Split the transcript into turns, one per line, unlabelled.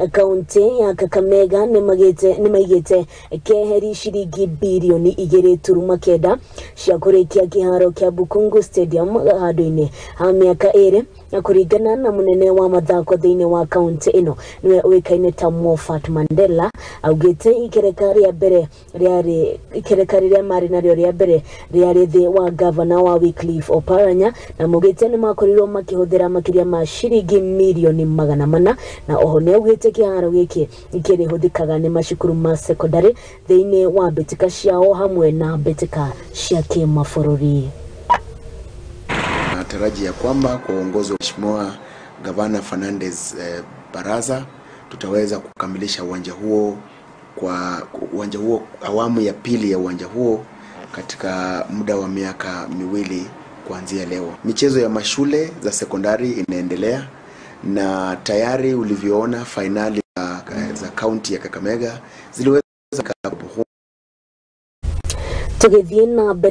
Kaunti ya Kakamega nĩ maigĩte keheri ciringi 2.9 birioni cia kũrĩkia kĩharo kĩa Bukungu Stadium handũ-inĩ ha mĩaka 2. Na kũringana na mũnene wa mathako thĩinĩ wa kaunti ĩno, nĩwe ũĩkaine ta Moffat Mandela, augĩte ikereka rĩa mbere rĩarĩ ikereka rĩrĩa marĩ narĩo rĩa mbere rĩarĩ thĩ wa gavana wa Wycliffe Oparanya, na maugĩte nĩ makorirwo makĩhũthĩra makĩria ma ciringi 400 million. Na oho nĩ augĩte kĩharo gĩkĩ kĩrĩhũthĩkaga nĩ macukuru ma secondary thĩinĩ wa mbĩtĩka ciao hamwe na mbĩtĩka cia kĩmabũrũri.
Natarajia kwamba kwa uongozi wa Mheshimiwa Gavana Fernandez Baraza tutaweza kukamilisha uwanja huo kwa uwanja huo awamu ya pili ya uwanja huo katika muda wa miaka 2 kuanzia leo. Michezo ya mashule za sekondari inaendelea na tayari ulivyoona fainali za kaunti ya Kakamega ziliweza
Tũgĩthiĩ na mbere.